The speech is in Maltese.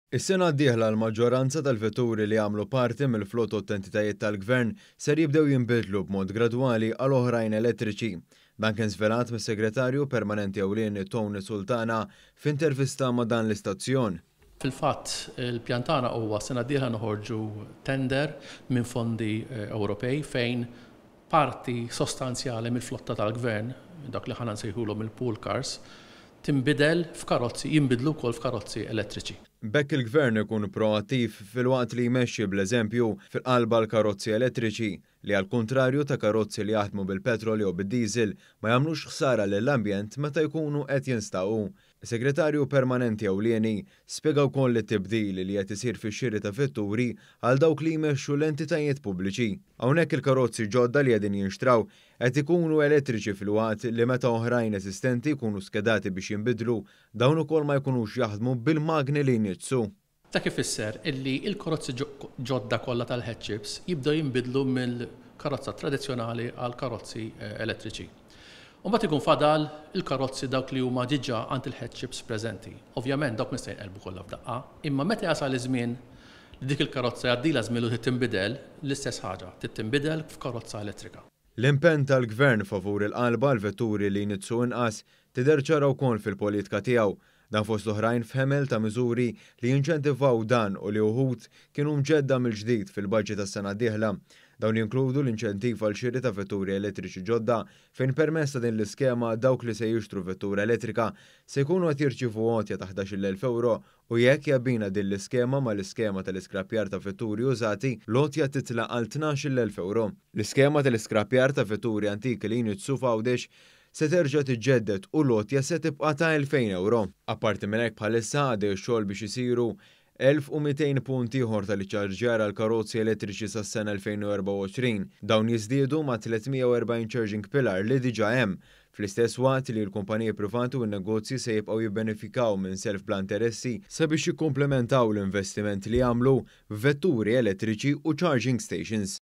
Is-sena d-dieħla l-maġġoranza tal-vetturi li jagħmlu parti mill-flotot t'entitajiet tal-Gvern ser jibdew jinbidlu b'mod gradwali għal oħrajn elettriċi. Dan kien żvelat mis-Segretarju Permanenti Ewlieni Tony Sultana f'intervista ma' dan l-istazzjon. Fil-fatt, il-pjan tagħna huwa sena d-dieħla noħorġu tender minn fondi Ewropej fejn parti sostanzjali mill-flotta tal-Gvern, dak li ħana nsejħulhom il-pool cars, tinbidel f'karozzi, jinbidlu wkoll f'karozzi elettriċi. B'hekk il-Gvern ikun proattiv filwaqt li jmexxi bl-eżempju fil-qalba l-karozzi elettriċi li għall-kuntrarju ta' karozzi li jaħdmu bil-petrol jew bid-diesel ma jagħmlux ħsara lill-ambjent meta jkunu qed jinstaqu. Is-Segretarju Permanenti Ewlieni spjega wkoll it-tibdil li qed isir fix-xiri ta' vetturi għal dawk li jmexxu l-entitajiet pubbliċi. Hawnhekk il-karozzi ġodda li qegħdin jinxtraw qed ikunu elettriċi filwaqt li meta oħrajn eżistenti jkunu skedati biex jinbidlu, dawn ukoll ma jkunux jaħdmu bil-magni li jniġġsu. Dak ifisser illi l-karozzi ġodda kollha tal-headships jibdew jinbidlu mill-karozza tradizzjonali għal karozzi elettriċi. U mbagħad ikun fadal il-karozzi dawk li huma diġà għand il-headships preżenti. Ovvjament dawk mhux se jinqelbu kollha f'daqqa, imma meta jasal iż-żmien li dik il-karozza jgħaddilha żmien u trid tinbidel, l-istess ħaġa, trid tinbidel f'karozza elettrika. L-impenn tal-Gvern favur il-qalba għal vetturi li jniġġsu inqas tidher ċara wkoll fil-politika tiegħu. Dan fost oħrajn f'ħemel ta' miżuri li jinċentivaw dan u li uħud kienu mġedda mill-ġdid fil-budget tas-sena d-dieħla. Dawn jinkludu l-inċentiv għal xiri ta' vetturi elettriċi ġodda fejn permezz ta' din l-iskema dawk li se jixtru vettura elettrika se jkunu qed jirċievu għotja ta' 11,000 euro u jekk jabbina din l-iskema mal-iskema tal-iskrappjar ta' vetturi użati, l-għotja titla' għal 12,000 euro. L-iskema tal-iskrappjar ta' vetturi antiki li jniġġsu f'Għawdex se terġa' tiġġedded u l-għotja se tibqa' ta' 2000 euro. Apparti minn hekk, bħalissa għaddej xogħol biex isiru 1200 punt ieħor tal-iċċarġjar għal karozzi elettriċi sas-sena 2024. Dawn jiżdiedu ma' 340 charging pillar li diġà hemm. Fl-istess waqt li l-kumpaniji privati u n-negozji se jibqgħu jibbenefikaw minn self bla interessi sabiex jikkumplementaw l-investiment li jagħmlu f'vetturi elettriċi u charging stations.